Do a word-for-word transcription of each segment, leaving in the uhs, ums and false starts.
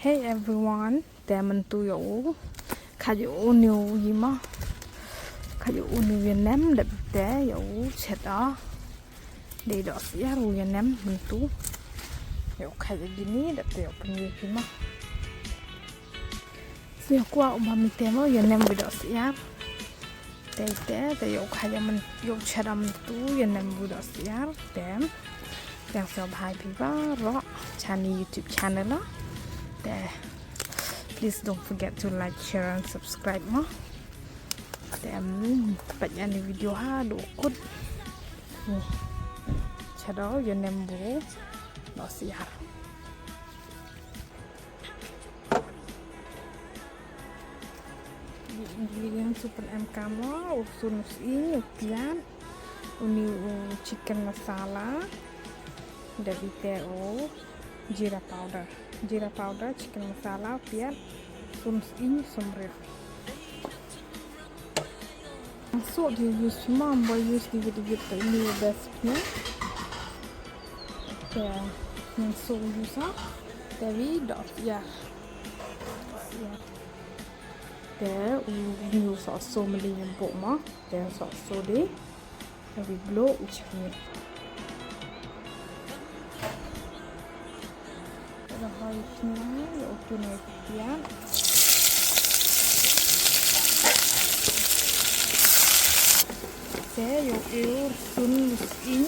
Hey everyone, te myntu yow kha yow u ni u yi ma. Kha yow u ni u yanem, dep te yow chet a. Dei doh siar u yanem myntu. Yow kha yow u ni, dep te yow pynyi ki ma. Yow kwah u bam i te mo yanem wi doh siar. Te, te, te yow kha yow man, yow chet a myntu yanem wi doh siar. Te, te sñiawbha phi waroh cha ini YouTube channel a. Te, please don't forget to like, share and subscribe mo. Te, em, peit ya ini video ha, du kut. Ni, chet a yanem wi doh siar. Di ingredients u pynemkaam mo, u sun, u sying, u piat, u ni u chicken masala, dep i te u jeera powder, jeera powder, chicken masala, u piat, sun, u sying, u sumrit. Soo di use mo, ym boi use di wit di wit, te ini u best phi. Te, soo use a, te wi doh siar. Te u ni u soo soo mali ñiam bok mo, te soo soo di. Te wi bloh u chni. Te da hoi chni, yow u tun u piat. Te yow e u sun, u sying.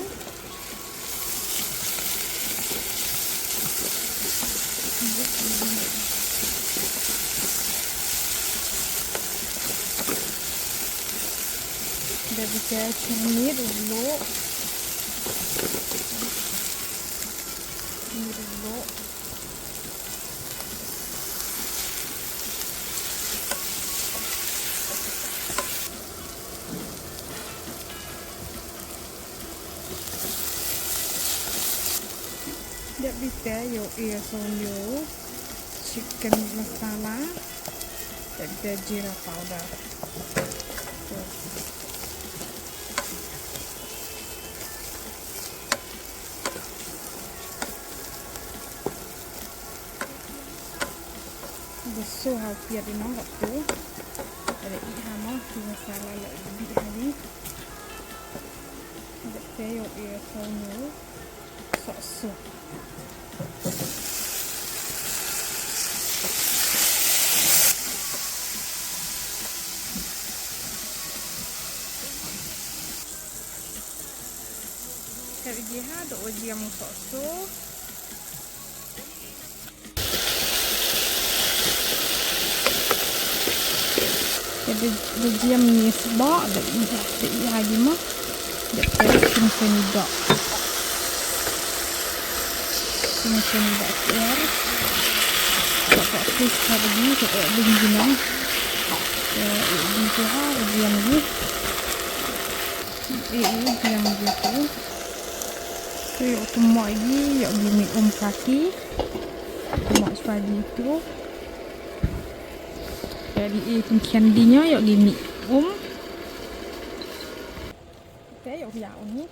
Dep i te chong, ni du lo. Ni du lo. Dep i te yow e u soo u chicken masala, dep i te jeera powder. Da soo ha u piat i nong katu. Te da i ha mo, ki masala la i bih ha di. Dep te yow e u soo u soo soo. Te wi ha, da o jiam u soo soo. Te da, da jiam ni sboh, da i, da i ha ki mo. Dep te chim chani doh. Chim chani doh siar. Doh, doh, please, ha da i, te e ding ki nong. Te e ding ki ha, e jiam ki. E, e jiam ki tu. Te yow tymmoh i, yow ki mih um kaki. Tymmoh chwa di tu. Te di i pynkhian di ño, yow ki mih um. Te yow ya u ni.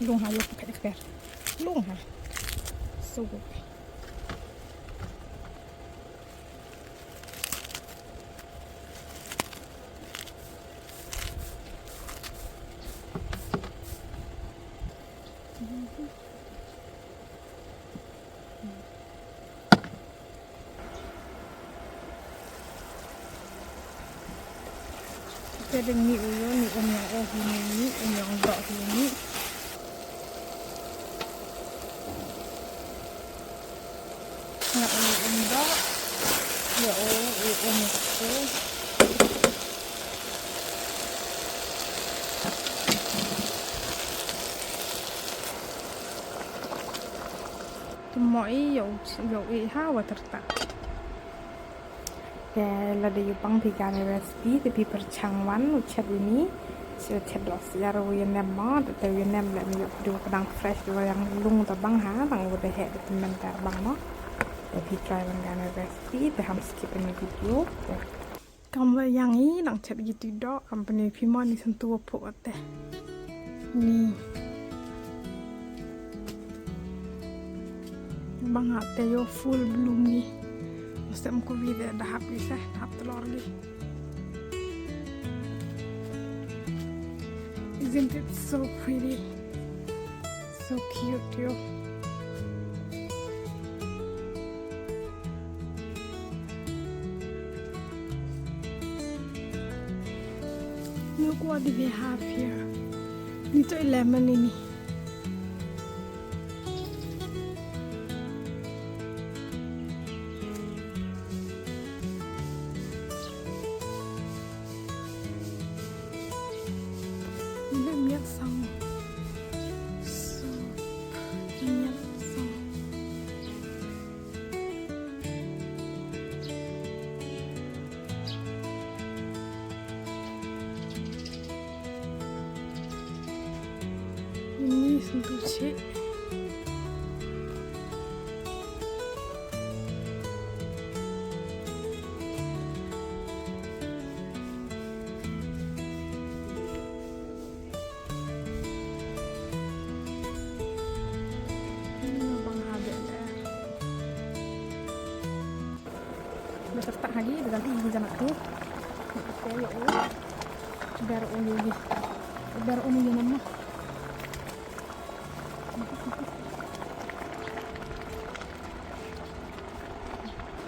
Lung ha, yow ka expert. Lung ha. So good. Te dang ni u yo, ni um yong o hi ni, ni um yong doh hi ni. Nga u um doh, ya u, u um ko. Tymmoh i, yow, yow e ha wa tyrta. Te lada yow pang phi kani recipe, te phi pyrchang wan u chet ini. Chet, chet doh siar u yanem mo, te u yanem le mi yoh du ka dang fresh, du wa dang lung ta bang ha, dang wa da heh da pynmynta bang mo. Te phi try wan kani recipe, te ham skip ini video. Te Kam wa yang i nang chat ki ti do company phi mo ni sentu wa pho ate. Ni. Bang ate yo full bloom ni. Mesti em ko wi de dahap ni seh, dahap telor ni. Isn't it so pretty? So cute, yo. Look what we have here. Nito i lemon ini. Ini miat sang. So, miat sang. Ini sentuh cik. Bang habis dah. Dah serta lagi, dah ganti lagi janak tu. Oke, ya Allah. Biar uni, biar uni nama.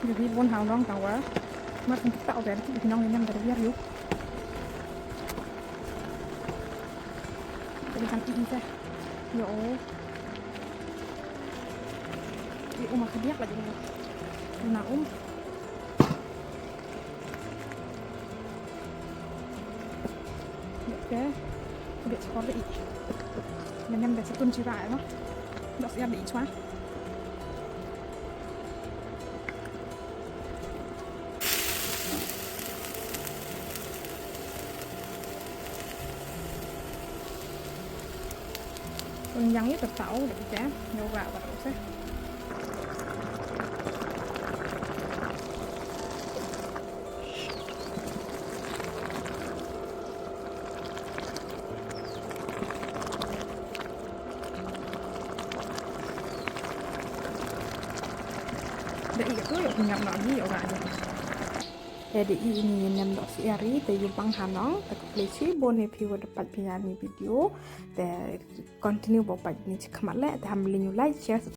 Jadi bon hau nong tang wa. Mar tang kita ober ki nong ni nam dari biar yu. Jadi kan ini seh. Yo. Di uma kediak lagi ni. Na um. Oke. Bit sekor di. Nanyam da setun sira no. Dos ya di chwa. Pun yang i tertau deh kita, nyoba baru seh. Da i tu yo ngap no ni ora ni. Te da i ini nem dok si ari te yu bang hanong te khublei chibun e phi wa da pait phi ya ni video te continue bo pait ni chi khmat le te ham le ñu like, share, subscribe.